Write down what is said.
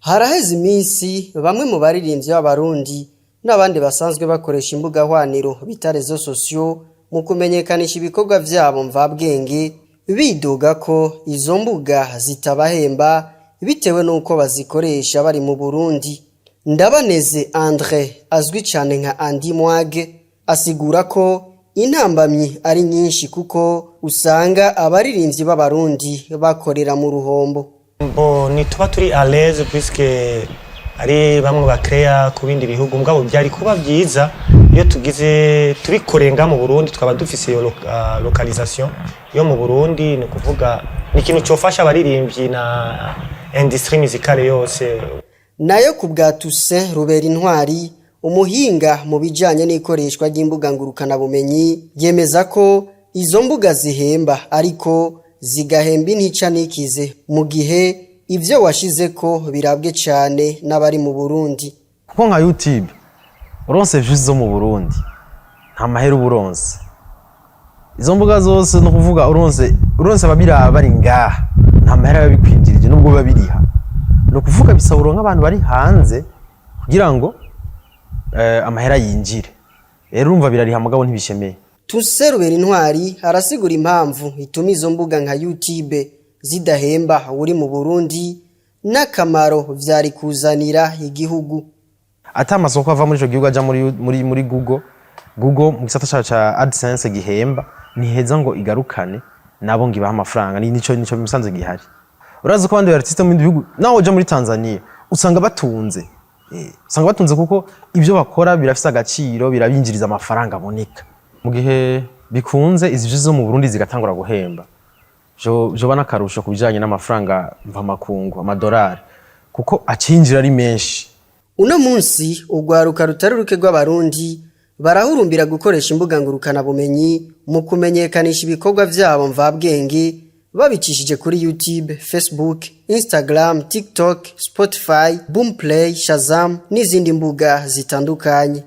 Haraheze iminsi bamwe mu baririmbyi b'Abarundi n'abandi basanzwe bakoresha imbuga hwaniro bita réseaux sociaux mu kumenyekanisha ibikorwa vyabo mvabwenge bidoga ko izo mbuga zitabahemba bitewe n'uko bazikoresha bari mu Burundi. Ndabaneze André, azwi cyane nka Andy Mwag, asigura ko intambamyi ari nyinshi, kuko usanga abaririmbyi b'Abarundi bakorera mu ruhombo. Bo ntituba turi à l'aise puisque ari bamwe bakreya ku bindi bihugu, mugabo byari kuba byiza iyo tugize tubikorenga mu Burundi, twaba dufise iyo localisation yo mu Burundi. Ni ukuvuga ni ikintu cyofasha abaririmbyi na industrie musicale yose. Nayo ku bwa Toussaint Rubera Intwari, umuhinga mu bijanye n'ikoreshwa ry'imbuga ngurukanabumenyi, yemeza ko izo mbuga zihemba, ariko zigahemba intica ntikize, mu gihe ivyo washizeko birabwe cane n'abari mu Burundi. Kuko nka YouTube, uronse views zo mu Burundi, nta mahera uba uronse. Izo mbuga zose, ni ukuvuga uronse ababiraba bari ngaha, nta mahera biba bikwinjirije nubwo biba biriha. Ni ukuvuga bisaba uronke abantu bari hanze kugira ngo amahera yinjire. Rero urumva birariha, mugabo ntibishemeye. Toussaint Rubera Intwari arasigura impamvu ituma izo mbuga nka YouTube zidahemba uri mu Burundi n'akamaro vyari kuzanira igihugu. Ata amasoko ava muri ico gihugu aja muri Google mu gisata cayo ca AdSense gihemba, ntiheza ngo igarukane nabo ngo ibahe amafaranga. Ni nico musanze gihari. Urazi ko abandi artiste mu bindi bihugu, nawe uja muri Tanzania, usanga batunze kuko ibyo bakora birafise agaciro, birabinjiriza amafaranga aboneka. Mu gihe bikunze izi zo mu Burundi zigatangura guhemba, vyoba n'akarusho ku bijanye n'amafaranga mvamakungu, amadolari, kuko acinjira ari menshi. Uno munsi urwaruka rutari ruke rw'Abarundi barahurumbira gukoresha imbuga ngurukanabumenyi mu kumenyekanisha ibikorwa vyabo mvabwenge babicishije kuri YouTube, Facebook, Instagram, TikTok, Spotify, Boomplay, Shazam n'izindi mbuga zitandukanye.